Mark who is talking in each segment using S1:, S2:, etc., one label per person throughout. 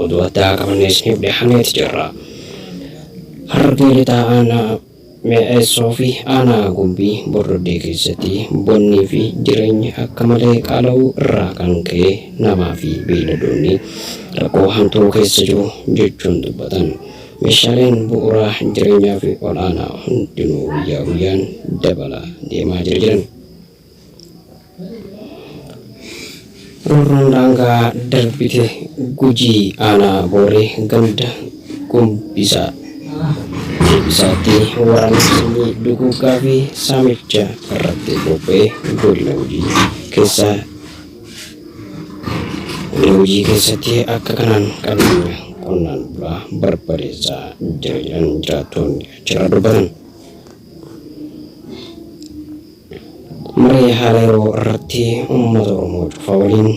S1: Oduu addaa qabannee isiniif dhiyaanneeti jirra. Harargee Lixaa Aanaa Mi'eessoo fi Aanaa Gumbii Bordoddee keessatti bonnii fi jireenyi akka malee qaala'uu irraa kan ka'e namaa fi beeyladoonni rakkoo hamtuu keessa jiru jechuun dubbatan. Meeshaaleen bu'uuraa jireenyaa fi ol'aanaa hundinuu guyyaa guyyaan dabalaa deemaa jira jedhan. Roorroon daangaa darbite Gujii aanaa Booree ganda Gombisaa Deebisaatti waraanni sanyii duguuggaa fi saamicha irratti bobba'e godina Gujii keessa godina Gujii keessatti akka kanaan qabeenya qonnaan bulaa barbadeessaa jira jedhan jiraattoonni achirraa dubbatan. Maree haala yeroo irratti uummata Oromoo cufa waliin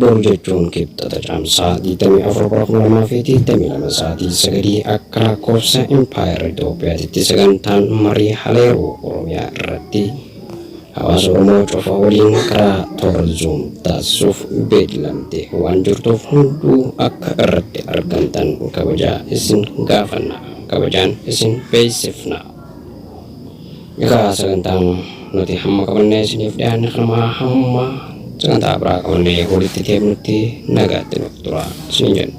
S1: boru jechuun Kibxata Caamsaa 24 bara 2022 sa'aatii 9 akka lakkoofsa Impaayera Itoophiyaatitti sagantaan marii haala yeroo Oromiyaa irratti hawaasa Oromoo cufa waliin karaa toora Zoom taasisuuf beellamte waan jirtuuf hunduu akka irratti argamtan kabajaa isin gaafanna, kabajaan isin beeksifna. Egaa sagantaan nuti hamma qabannee isiniif dhiyaanne kanumaa hamma sagantaa biraa qabannee walitti deemnutti nagaatti nuuf tura isiniin jenna.